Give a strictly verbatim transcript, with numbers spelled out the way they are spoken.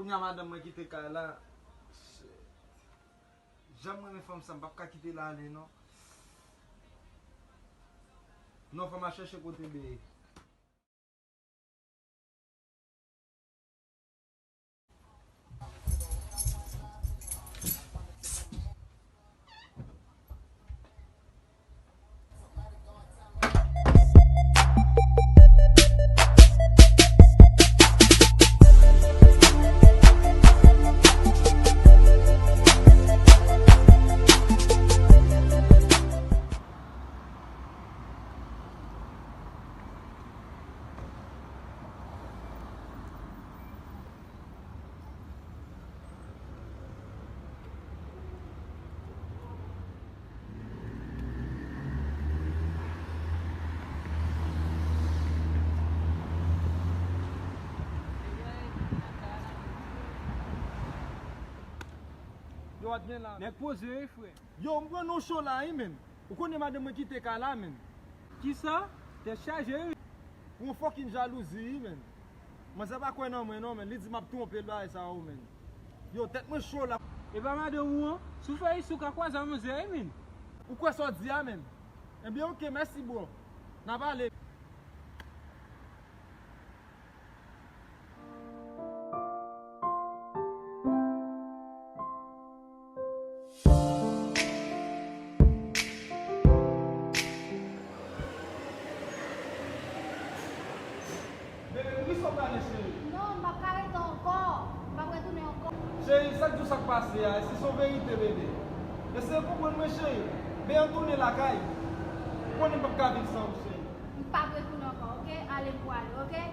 Kounya madanm mwen kite kay la. Shit. Jan m renmen fanm sa, m p ap ka kite l ale non. Non, fò m al chèche kote Bee ye. Yo, w ap byen la? Nèg poze wi, frè. Yo, m pran non cho la wi, menn. Ou konnen madanm mwen kite kay la, menn. Kisa? Tèt chaje wi. Pou yon fucking jalouzi wi, menn. Manzè pa kwè nan mwen non, menn. Li di m ap twonpe l bagay sa yo, menn. Yo, tèt mwen cho la. E pa madanm ou an? Si w fè isi w ka kwaze a manzè wi, menn. Ou kwè sa w di a, menn? Ebyen, oke, mèsi, bro. N a pale. Bebe, poukisa w prale, cheri? Non, m p ap ka rete ankò. M p ap retounen ankò. Cheri, sa k di w sa k pase a? Èske se yon verite, bebe? Eseye konprann mwen, cheri. Bee an tounen lakay. Ou konnen m p ap ka viv san ou, cheri. M p ap retounen ankò, oke? Ale m pwale, oke?